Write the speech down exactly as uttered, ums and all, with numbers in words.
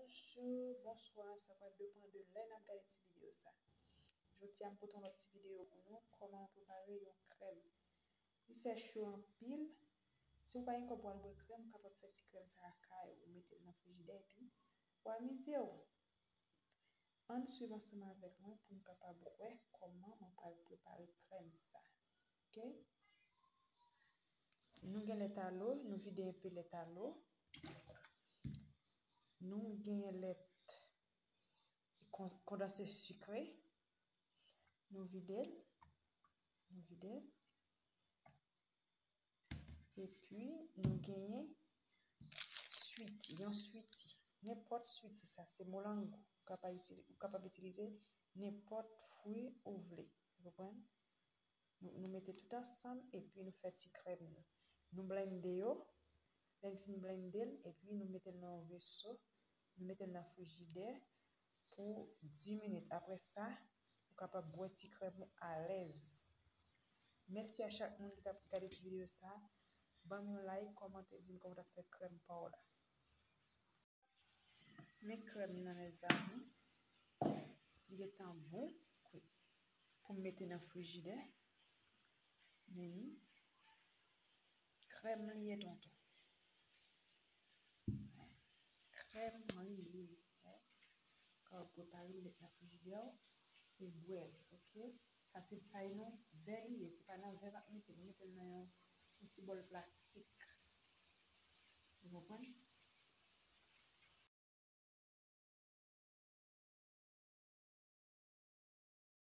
Bonjou, bonswa, sa va depann de lè n ap gade ti videyo sa. Jodi a, m pote yon lòt ti videyo pou nou, kòman prepare yon krèm. Li fè cho anpil. Si w pa gen kòb pou al bwè krèm, ou kapab fè ti krèm sa lakay ou, ou mete l nan frijidè epi ou amize w. Ann swiv ansanm avèk mwen pou n kapab wè kòman mwen pral prepare krèm sa. Ok? Nou gen lèt alo, nou vide enpe lèt alo. Nou gen lèt kon-, kondanse sikre. Nou vide l. Nou vide l. Epi, nou genyen switi, yon switi. Nenpòt switi sa, se molango. Ou kapab itili-, ou kapab itilize nenpòt fwi ou vle. Ou konprann? Nou, nou mete tout ansanm epi nou fè ti krèm nou. Nou blende yo. Lè n fin blende l, epi nou mete l nan yon veso. Nou mete l nan frijidè pou dis minit. Apre sa, ou kapab bwè ti krèm ou alèz. Mèsi a chak moun ki t ap gade ti videyo sa. Ban m yon like, kòmante, di m kòman w t ap fè krèm pa w la. Men krèm nan, mezanmi. Li gentan bon pou m mete nan frijidè. Men li, krèm li ye, tonton. Krèm li ye. Ka w prepare l, met nan frijidè w e bwè l, ok? Sa se, sa e nan vè li ye, se pa nan vè m ap mete l, m mete l nan yon, yon ti bòl plastik. Ou konprann?